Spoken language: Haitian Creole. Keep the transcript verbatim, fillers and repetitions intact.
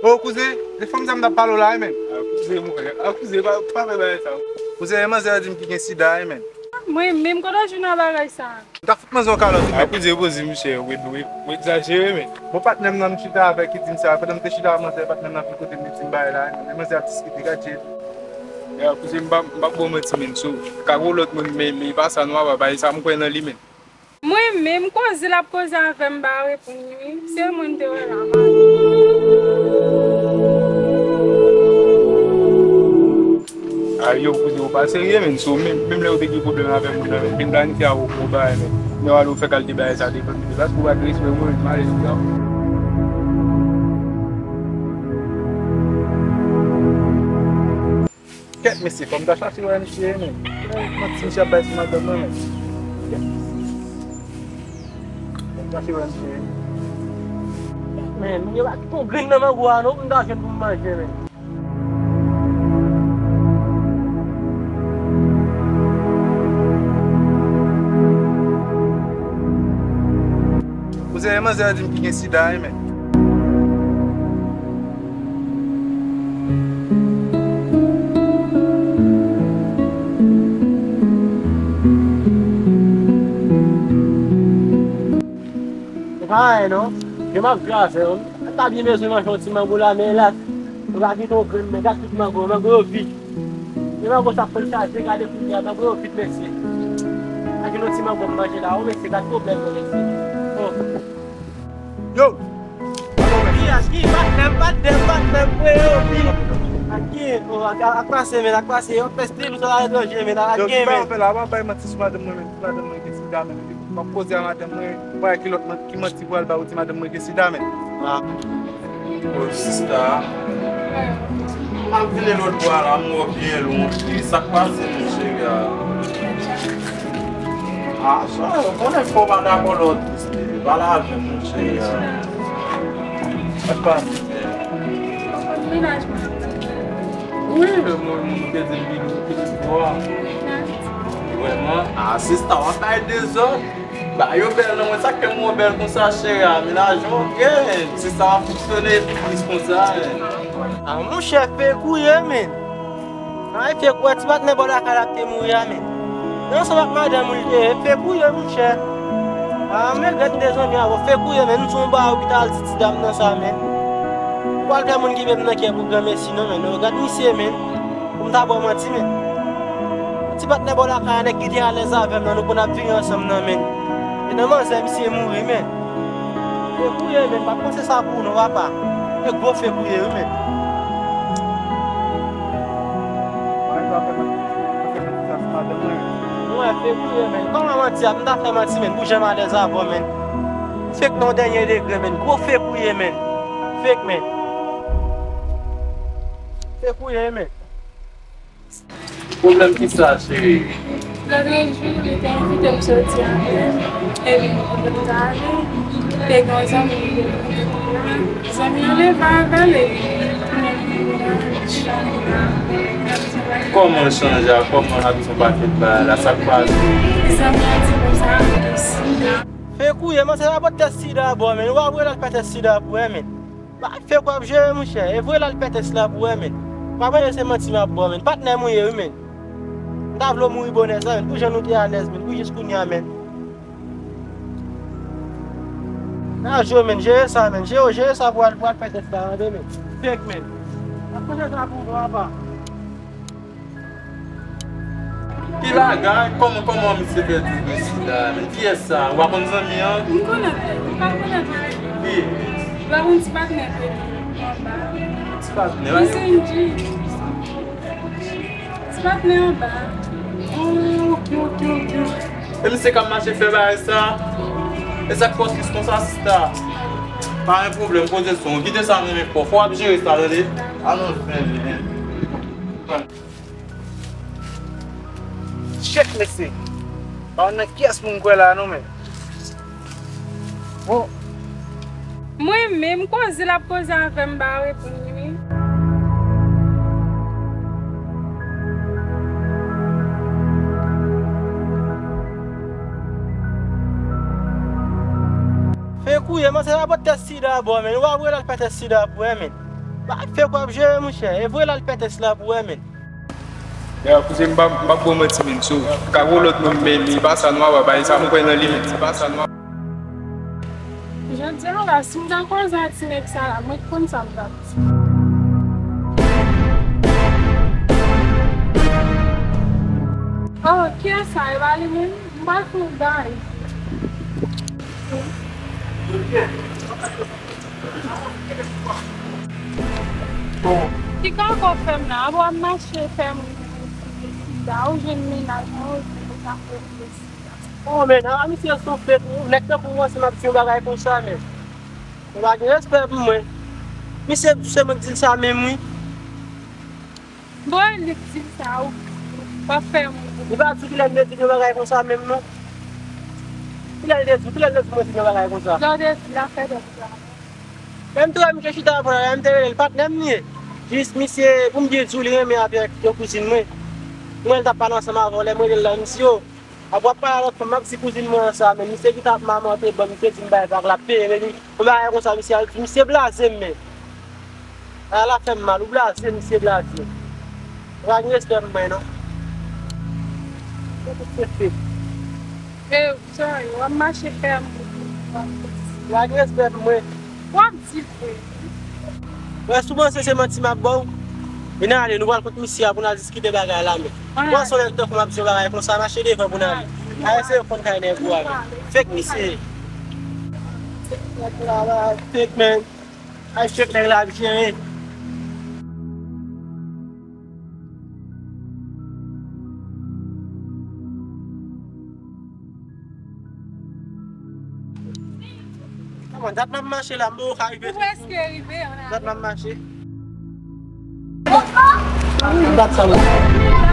Yo, kouzen, se fanm sa m t ap pale w la, wi, menn. A, kouzen, mwen. A, kouzen, pa, pa fè bagay sa. Kouzen, e manzè a di m ki gen sida, wi, menn. Mwen menm, kote w jwenn nan bagay sa? M ta fout manzè yon kalòt, wi, menn. A, kouzen, poze, monchè, ou, ou, ou egzajere, menn. Bon, patnè m nan, m chita avèk, ki di m sa, pandan m te chita avèk manzè, patnè m nan vin kote m, li di m bagay la, wi, menn. E manzè ap diskite, gad je. A, kouzen, m pa, m pa ba w manti, menn. So, ka gen lòt moun, men, men pa sa, non, a, bagay sa, m kwè nan li, menn. Mwen menm, koze l ap koze avè m, m pa reponn li, wi. Se mwen m te wè la, m ale. A, yo, kouzen, ou pa serye, menn. So, menm, menm lè ou te gen pwoblèm avè moun nan, menn, vin planifye avè w pou bagay, menn. Lè w ale, ou fè kalite bagay sa devan m, paske ou pa gen respè pou mwen, m ale, wi. Kèt, mesye, fò m ta chache wè misye, menn. Manti misye ap bay sou madanm mwen, menn. Kèt, mesye. Fò m chache wè misye. Men, moun yo pa kite yon grenn nan mango a, non, pou m ta jwenn pou m manje, menn. Kouzen, e manzè a di m ki gen sida, wi, menn. Se pa anyen non. Jan m ap di w a, frè m ta byen bezwen manje yon ti mango la, men elas, yo pa kite yon grenn, men gad tout mango, mango yo vit. Men mango sa ap pran chaje, gade kounye a, mango yo vit, mesye. Pa gen yon ti mango m manje la, o, mesye, gad pwoblèm mwen, mesye. O. Yo! Aki, aki, patnè m, patnè m, patnè m, frè yo, ki, aki, o, ak, ak pase, men, ak pase, yo, fè stil, ou sa aletranje, men, ak gen, men. Yo, ki bagay w fè la, w ap bay manti sou madanm mwen, men, sou madanm mwen, gen sida, men, w ap koze a madanm mwen, w pa wè ki lòt man-, ki manti pou al ba ou, di madanm mwen gen sida, men. A. O, sista, m ap vini lòt bò a la, m wè w byen lwen, sa k pase, mon cheri a? A, sa, ou konnen fò w pa dakò lòt. Pale avè m, monchè. Sa k pase? Wi, mwen, moun te di m ki, ki bò. Vrèman, a, sista, w ap bay dezòd. Ba yo bèl nan mwen, sa k fè m wè w bèl konsa, cheri a? Menaj ou gen. Sista, w ap fonksyone plis konsa, men. A, monchè, fake ou ye, men. Ay, fake ou wè ti patnè bò lakay la k te mouri a, men. Li ansanm ak madanm li te ye, fake ou ye, monchè. A, m regrèt m te zanmi avè w, fake ou ye, men. M sou yon ba lopital ti, ti dam nan sa, men. Ou pral fè moun ki vle m nan kè pou granmesi, non, men. Non, gad misye, men. Pou m ta ba w manti, men. Ti patnè bò lakay la, nèg ki te alèz avè m nan, nou konn ap vire ansanm nan, men. E nan manzè misye mouri, men. Fake ou ye, men, pa panse sa pou ou non, papa. E gwo fake ou ye, wi, men. Mwen, fake ou ye, men. Kòman manti a, m ta fè manti, men, pou jan m alèz avè w, men. Fake nan yon dènye degre, men. Gwo fake ou ye, men. Fake, men. Fake ou ye, men. Pwoblèm ki sa, cheri? Lòt jou, li te envite m soti avè l, epi nou te ale, te gen yon zanmi li te vin kote m la. Zanmi an leve avè l, epi kounye a li vin nan chanm nan, n ap di bagay. Kòman l chanje a? Kòman l ap di yon pakèt bagay la? Sa k pase? Zanmi an di konsa, li gen sida. Fake ou ye, men, se pa pou tès sida a ba w, men. Ou pa vle l al fè tès sida pou wè, men. Ba fake w ap jere, monchè. E voye l al fè tès la pou wè, men. Pa panse se manti m ap ba w, men. Patnè m ou ye, wi, men. M ta vle w mouri bonè sa, men. Pou jan nou te alèz, men. Pou jis kounye a, men. N a jwe, men. Jere sa, men. Jere, jere sa pou al, pou al fè tès la, tande, men. Fake, men. Ap panse sa pou ou, papa. Ki bagay? Kòman, kòman misye fè di gen sida, men? Kiyès sa? Ou pa konn zanmi an? M konnen, m pa konnen. Kiyès? Ou pa konn ti patnè ke anba? Ti patnè, wi. Ti patnè anba. Oh, ok, ok, ok. E misye k ap mache fè bagay sa? E sa k fè w tris konsa, sista? Pa gen pwoblèm, poze sou ou. Kite sa nan men fò. Fò w ap jere sa, tande? Alon, vini, vini. Shit, mesye. Pa konn nan kiyès pou m kwè la non, men. Bon. Mwen menm, koze l ap koze avè m, m pa reponn li, wi. Fake ou ye, men, se pa pou tès sida a ba w, men. Ou pa vle l al fè tès sida a pou wè, men. Pa fè kwè ap jere, monchè. E voye l al pètès la pou wè, men. Yo, kouzen, m p ap, m p ap ba w manti, men. So, ka gwo lòt moun, men, men, se pa sa nou ap bay, sa nou kwè nan li, men, se pa sa nou ap. Jodi a la, si m ta koze ak ti nèg sa la, mwen konn sa m t ap di. Oh, kiyès sa? E pa li menm? M pral fè yon bagay. Ki kaka w fè m la? Apre w ap mache fè m sida, ou jwenn mennaj mwen, ou di ou ka fè m sida. Oh, men, a, misye sou fèt, nèg tankou mwen, si m ap di yon bagay konsa, men. Ou pa gen respè pou mwen. Misye, se mwen ki di l sa menm, wi. Bon, e li k di l sa, ou, ou pa fè moun. Li pa di kilè m te di l yon bagay konsa menm, non. Kilè l te di, kilè l te di mwen di l yon bagay konsa? Lè w te di l ap fè dòt la. Menm tou, misye chita apre la, m te rele l, patnè m li ye. Jis misye, pou m byen di w, li renmen avèk yon kouzin mwen. Mwen, l t ap pale ansanm avè w, lè m rele l la, m di, yo, apre w ap pale a lòt fanm, m ap di kouzin mwen an sa, men misye ki t ap mamante ban m, misye di m bay vag, l ap peye, men li, yon bagay konsa, misye al di, misye blaze m, men. A la fè m mal, ou blaze, misye blaze. Ou pa gen respè pou mwen, non. Kote se fèt? E, sorry, w ap mache fè m. Ou pa gen respè pou mwen. W ap di vre. Wè, si w panse se manti m ap ba w, vin ale, nou pral kot misye a pou n al diskite bagay la, men. Ou panse yon nèg tankou m ap di yon bagay konsa, mache devan pou n ale. Aye, se yo konn kay nèg ou a, men. Fake misye. Fake, man. Ay, chèf nèg la ap jere. Kòman, dat m ap mache la, m poko ka rive. Ou prèske rive, an ale. Dat m ap mache. Dat sa la.